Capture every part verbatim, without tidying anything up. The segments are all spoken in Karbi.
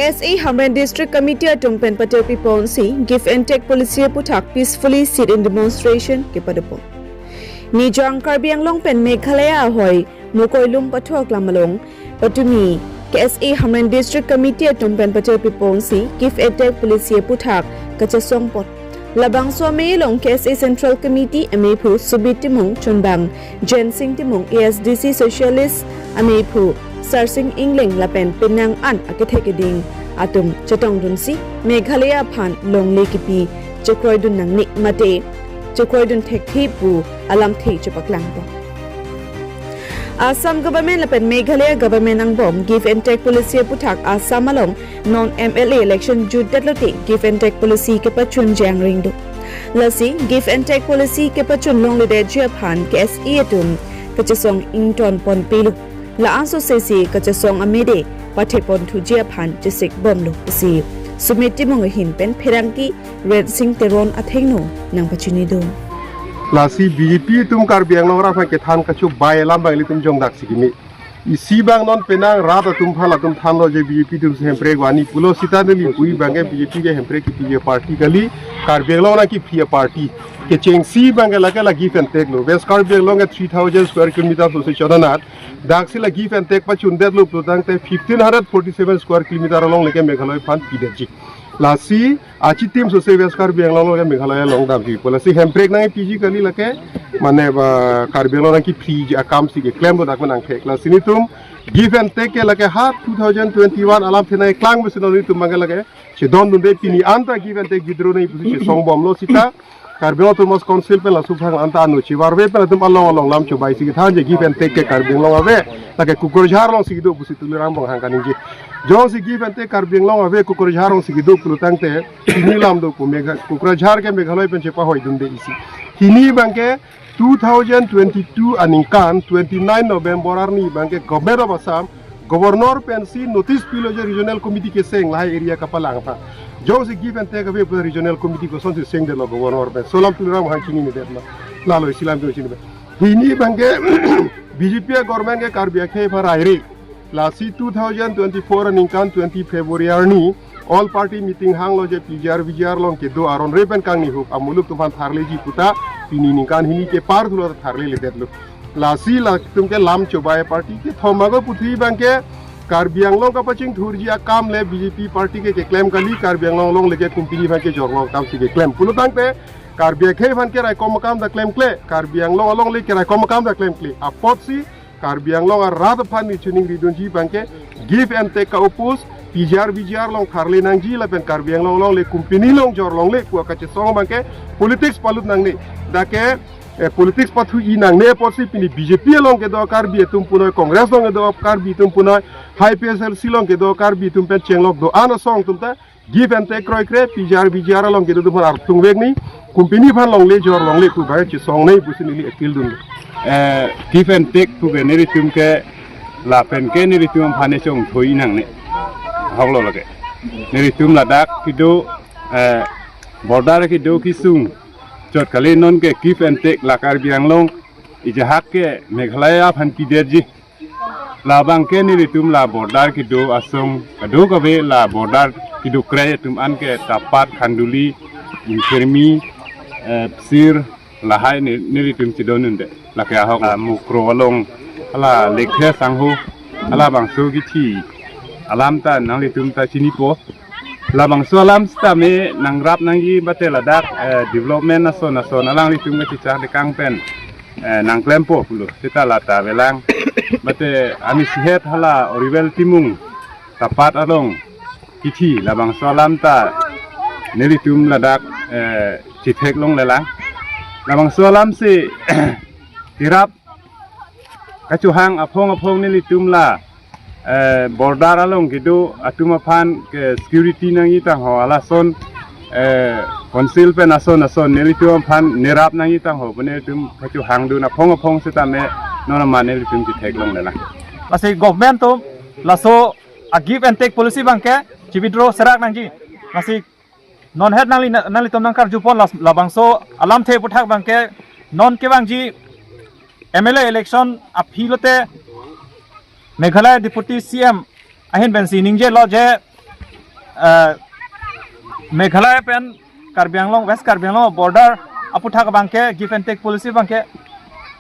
KSA Hamren District Committee atum pen patir piponsi give and take policy aputhak peacefully sit-in demonstration kepadopon. Nijang Karbi Anglong pen Meghalaya ahoi Mokoilum pathok lam along patumi KSA Hamren District Committee atum pen patir piponsi give and take policy aputhak kachesongpon. Labangso amei along KSA Central Committee ameiphu Subit Timung, chunbang Jensing Timung, ASDC Socialist ameiphu Sarsing Engleng lapen penang an akethe keding atum chetongdunsi Meghalaya aphan longle kipi chekroidun nangne mate chekroidun thekthe pu alamthe chepaklangpon. Assam government lapen Meghalaya government angbong give and take policy aputhak Assam along non MLA election jutdetlote give and take policy kepachunji angring do. Lasi give and take policy kepachun longledetji aphan KSA atum kachesong ingtonponpelo. La-an sosesi kachesong amede patheponthuji aphan chesikbomlo pusi Subit Timung ahin pen pherangke Rensing Teron athengno nangpachini do. Lasi BJP atum Karbi Anglong arat aphan kethan kachobai alam abang ilitum jongdaksi kimi. Isi abang non penang rat atum aphan latum thanlo je BJP atum si hemprek vani pulo sita neli pu abangke BJP ke hemprek kipiji aparty kali, Karbi Anglong nangkiphi aparty. Kechengsi abangke lake la give and take lo. West Karbi Anglong ke three thousand square kilometer sose chodonat. Daksi la give and take pachundetlo pulotangte fifteen hundred forty-seven square kilometer along lake Meghalaya aphan pidetji. Lasi achitim sose West Karbi Anglong along ke Meghalaya longdamji pu. Lasi hemprek nangkipiji kali lake, mane ba Karbi Anglong nangkiphiji akamsi keklem do dak nangthek. Lasi nelitum give and take ke lake ha two thousand twenty-one alamthe nangklang pusi nelitum abangke lake chedondunde, pini anta give and take withdraw nangji pusi chesongbomlo sita. Karbi Anglong Autonomous Council pen laso aphan anta ano chivarve pen atum along along lam chobaisi kethanji give and take ke Karbi Anglong ave, lake Kokrajhar alongsi kedo pusi Tuliram Ronghang kaningje. Jongsi give and take Karbi Anglong ave, Kokrajhar alongsi kedo pulotangte pini lam do pu, Megha-, Kokrajhar ke Meghalaya pen chepahoidunde isi. Pini abangke two thousand twenty-two aningkan twenty-nine November arni abangke Government of Assam, Governor pensi notice pilo je regional committee keseng lahai area kapalang aphan. Jongsi give and take ave pu regional committee kosonsi sengdetlo Governor pen? Solam Tuliram Ronghang chininedetlo. Lalo isi lam chini pen. Pini abangke BJP government ke Karbi akhei aphan raire. Lasi two thousand twenty-four aningkan twenty February arni all party meeting hanglo je PGR VGR along kedo aron re pen kangni ahok amuluk atum aphan tharleji puta, pini ningkan hini kepar thulo tharleledetlo. Lasi latum ke lam chobai aparty kethom ago puthi abangke Karbi Anglong kapachingthurji akam le BJP party ke keklem kali, Karbi Anglong along lake company aphan kejorlo akamsi keklem. Pulotangte Karbi akhei aphan keraikom akam ta klemkle, Karbi Anglong along le keraikom akam ta klemkle. Apotsi Karbi Anglong arat aphan neli choningridunji abangke give and take ka-oppose, PGR VGR along tharle nangji lapen Karbi Anglong along le company along jorlongle pu akachesong abangke politics palut nangne. Dak ke, eh, politics pathu-i nangne apotsi pini BJP along kedo Karbi atum punoi, Congress along kedo Karbi atum punoi, hai PSLC along kedo Karbi atum pen chenglok do-an asong atum ta give and take kroikre, PGR VGR along kedo atum aphan artungvek ni, company aphan longle jorlongle pu abang chesong nangji pusi neli appeal dun. Eh, give and take pu ke nelitum ke lapen ke nelitum aphan chongthoi nangne. Ahoklo lake. Nelitum ladak kedo, eh, border kedo kesung chot kali, non ke give and take la Karbi Anglong ejahak ke Meghalaya aphan pidetji. Labangke nelitum la border kedo asong kadokave, la border kedo krei atum an ke Tapat, Khanduli, Ingkirmi, eh, Psir, lahai ne-, nelitum chedondunde. Lake ahok la Mukroh along, hala Lekthe Sangho, halabangso kithi alam ta nanglitum ta chinipo. Labangso alam sitame nangrap nangji mate ladak, eh, development ason ason alanglitum kachechak dekang pen, eh, nangklempo pulo sita lata avelang. Mate ami sihet hala Oriwel Timung Tapat along kithi labangso alam ta nelitum ladak, eh, chitheklonglelang. Labangso alam si kerap kachohang aphong aphong nelitum la, eh, border along kedo atum aphan ke security nangji tangho, halason, eh, council pen ason ason nelitum aphan nerap nangji tangho pu nelitum kachohangdun aphong aphong sitame non amat nelitum chitheklonglelang. Lasi government atum laso a give and take policy abangke chi-withdraw serak nangji. Lasi non het nangli, nanglitum nangkarjupon las-, labangso alamthe aputhak abangke non kevangji MLA election aphi lote Meghalaya Deputy CM ahin pensi ningjelo je uh, Meghalaya pen Karbi Anglong, West Karbi Anglong border aputhak abangke give and take policy abangke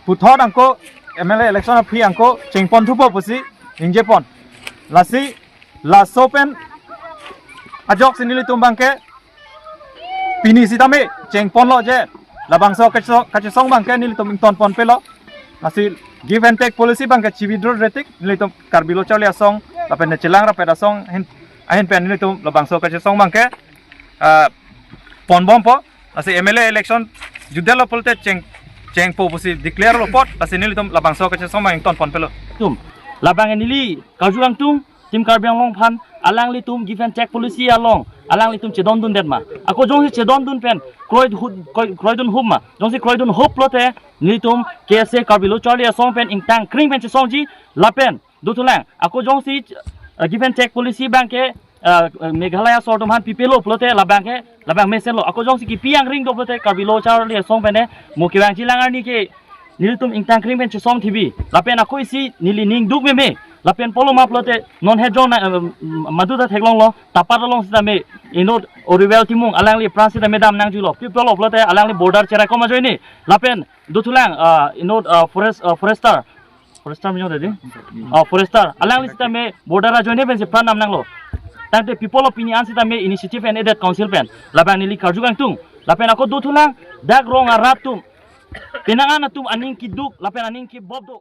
puthot angko M L A election aphi angko chengpon thupo pusi ningjepon. Lasi laso pen ajoksi nelitum abangke pini sitame chengponlo je labangso kacheso-, kachesong abangke nelitum ingtonponpelo. Lasi give and take policy abangke chi-withdraw retik nelitum Karbi Lo Charli Asong lapen ne chelang rapet asong ahin, ahin pen nelitum labangso kachesong abangke, ah, ponbompo. Lasi M L A election jutdetlo pulote cheng, chengpo pusi declare lo apot, lasi nelitum labangso kachesong abang ingtonponpelo. Tum, labang neli karju kangtung, Team Karbi Anglong aphan, alanglitum give and take policy along alanglitum chedondundet ma? Ako jongsi chedondun pen kroidun hup, kroi-, kroidun hup ma? Jongsi kroidun hup pulote nelitum K S A Karbi Lo Charli Asong pen ingtang kring pen chesongji lapen dothulang. Ako jongsi, uh, give and take policy abangke, uh, Meghalaya asor atum aphan pipelo pulote labangke labang mesenlo. Ako jongsi kipi angring do pulote Karbi Lo Charli Asong pen ne mo kevangji alang arni ke nelitum ingtang kring pen chesong thibi. Lapen ako isi neli ning duk meme. Lapen pulo ma pulote non he jong na, um, madu ta theklonglo, Tapar along sitame inut Oriwel Timung alangli apran sitame dam nangjulo. Pi pulo pulote alangli border cherai kom ajoine. Lapen dothulang, uh, inut, uh, forest, uh, forester. Forester amen jong tadi? Oh, forester. Alangli sitame border ajoine pensi pran dam nanglo. Tangte pi pulo pini an sitame initiative and aided council pen labang neli karju kangtung. Lapen ako dothulang dak rong arat atum, penang an atum aning keduk lapen aning kebop do.